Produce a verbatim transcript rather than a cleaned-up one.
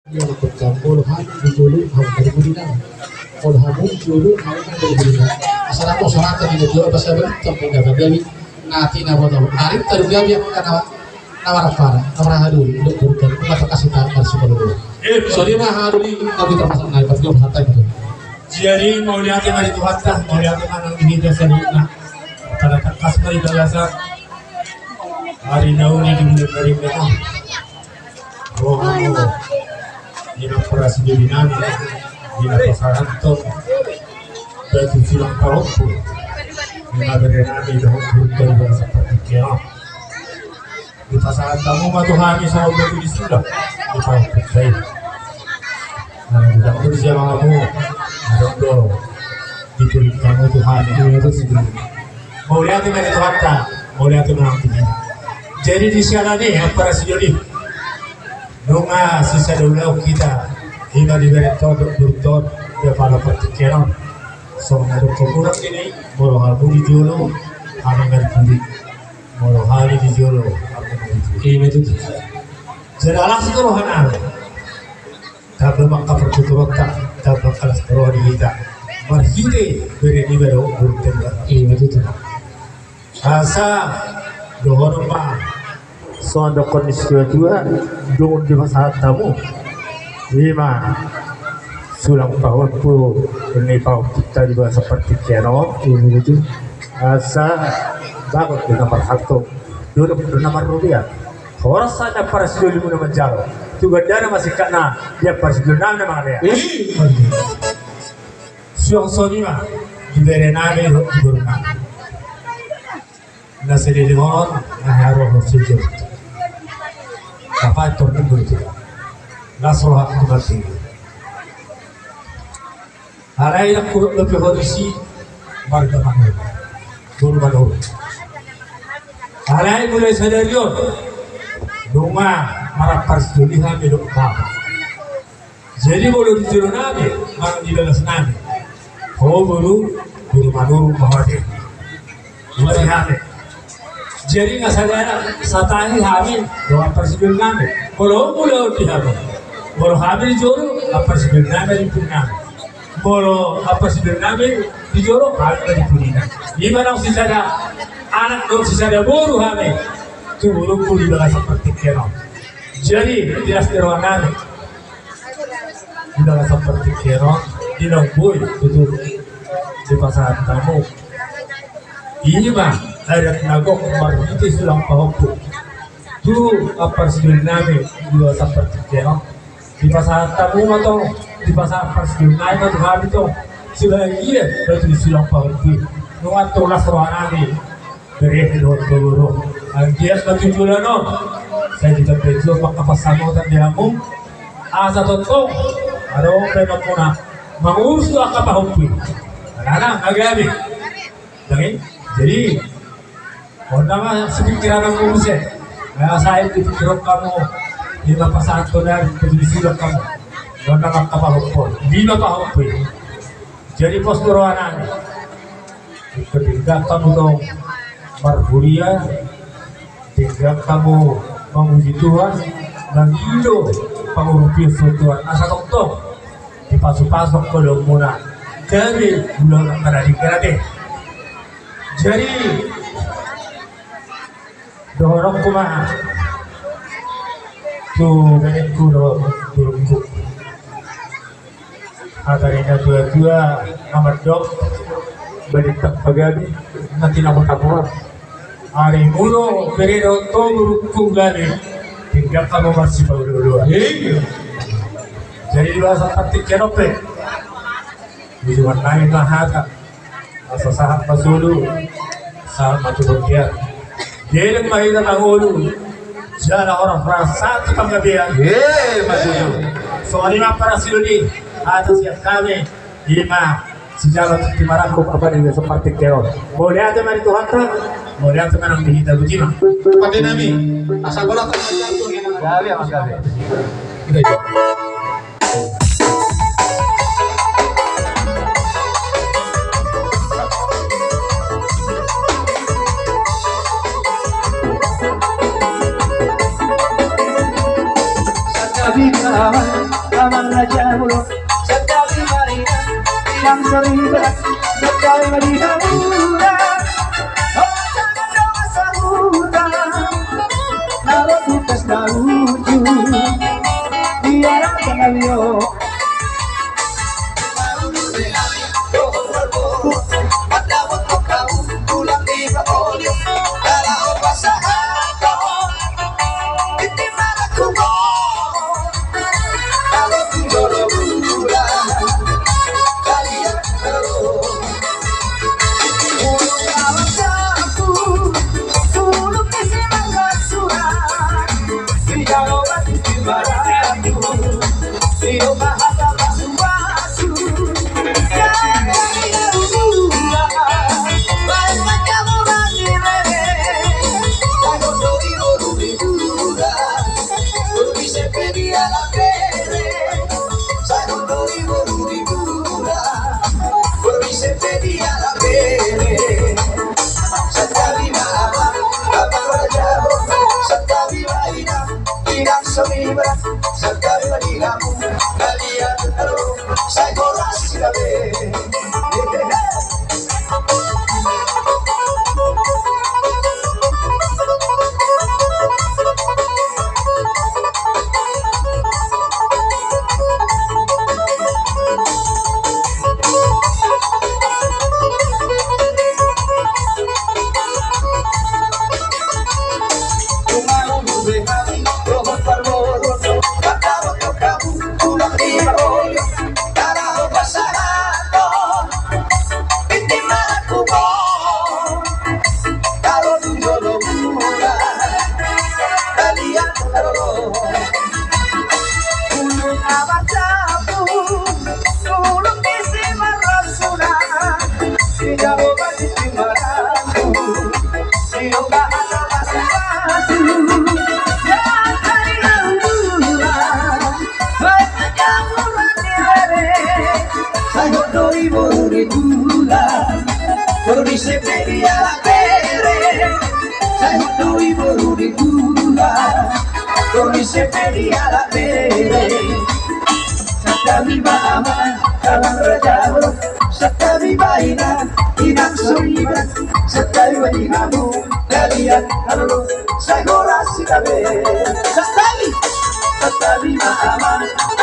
Ia na pekam, molo hamu di jolo, hamu di jolo. Molo hamu di jolo, hamu di jolo. Asal aku salah tadi na dua bahasa berita pun dapat jadi. Nanti na buat apa? Hari terus dia biar karena nawar apa? Nawar hadir untuk berikan. Bukan terkasih tak harus perlu. Eh, sorry mah hadir di kami terpaksa naik pas gue hatai betul. Jadi mauliate ma di Tuhanta, mauliate ma nang di hita saluhutna. Pada tangkas ma di bagasan ari na uli di bulan na rimma on. Roha ma di na parasidolinami, di na pasahathon batu silang pahompu, di na berenami dohot burut di bagasan partingkian on. Dipasahat hamu ma tu hami songon batu di sulang di pahompu i. Nah, didapur sian hamu, adong do diturik hamu tu hami. Mauliate ma di Tuhanta, mauliate ma nang tu hami. Jadi di siala ni i, ampara sidoli, nunga sisada ulaon hita, ima dibereng tondok burut di bagasan partingkian on. Songon na dohonon muna i, molo hamu di jolo, hami nunga di pudi. Molo hami di jolo, hamu nunga di pudi. Ima tutu. Jadi las do rohanami. Tamba ma angka partuturonta, tamba angka las ni roha di hita. Marhite bere niba dohot burut niba. Ima tutu. Asa dohonon ma songon dohonon ni situatua, dung dipasahat hamu ima sulang pahompu ni pahompunta di bagasan partingkian on. Ima tutu. Asa bagot do na marhalto, dolok do na marrobean. Horas sahat ampara sidolimuna manjalo, tu gandana ma singkatna, di ampara sidolinami na mangalean. Ima tutu. Suang songon i ma di berenami dohot di borunami. Na saleleng on, na hea roha sejor. Apa tor nunggu itu? Las roha tu mati. Alai nang hudok dope ho disi, marga Manurung, boru Manurung. Alai mulai sadari on, nunga marampar sidoli hami dohot bapa. Jadi molo di jolonami manang di bagasnami, ho boru, boru Manurung ma ho ate. Ima di hami. Jadi na sada satahi hami dohot ampara sidolinami. Molo ulaon di hamu, molo hami di jolo, ampara sidolinami di pudinami. Molo ampara sidolinami di jolo, hami ma di pudina. Ima naung sisada anak dohot sisada boru hami tu borungku di bagasan partingkian on. Jadi di las ni rohanami, di bagasan partingkian on, di naung boi tutu dipasahat hamu ima adat na gok marhite sulang pahompu tu ampara sidolinami di bagasan partingkian on. Dipasahat hamu ma tong, dipasahat ampara sidolinami ma tu hami tong sebagian batu di sulang pahompu i. Nunga tong las rohanami. Bere dohot boru, anggiat ma tu joloan on sai ditambai Tuhan ma angka pansamotan di hamu. Asa tongtong adong baenonmuna mangurus do angka pahompu i. Alana na gabe. Jadi on nama sipingkiran hamu muse. Asa i dipingkiron hamu, ima pasahathon na dipasupasu hamu. On nama angka pahompu, ima pahompu i. Jadi pos do rohanami. Ingkon denggan hamu tong marhuria, denggan hamu mamuji Tuhan, mangido pangurupion sian Tuhan asa tongtong dipasupasu angka ulaonmuna. Gabe ulaon angka na denggan ate. Jadi dohononku ma tu berengku dohot borungku. Hata ni natuatua na mandok, balintang pagabe na tinapotapot. Ari molo bere dohot ho borungku gabe, denggan hamu marsipaolooloan. Jadi di bagasan partingkian on pe, ujungannami ma hata. Asa sahat ma solu, sahat ma tu bontean. Leleng ma hita na ngolu, jala horas-horas sahat tu panggabean. Ima tutu. Songon i ma ampara sidoli, hata sian hami, ima sijalo tu timarangkup apa di bagasan partingkian on. Mauliate ma di Tuhanta, mauliate ma nang di hita, botima. Pandenami, asa bola. Gabe, gabe. Amang raja molo, santabi ma inang, inang soriba, santabi ma di hamuna. Holan dongan sahuta, na ro tu pesta unjuk, di arah tanggal lima. Sai hot do i boru ni tulang, boru ni Sepe di halak bere. Sai hot do i boru ni tulang, boru ni Sepe di halak bere. Santabi ma amang, amang raja molo, santabi ma inang, inang soriba, santabi ma di hamu, kalian na lolo, sai horas hita be. Santabi, santabi ma amang.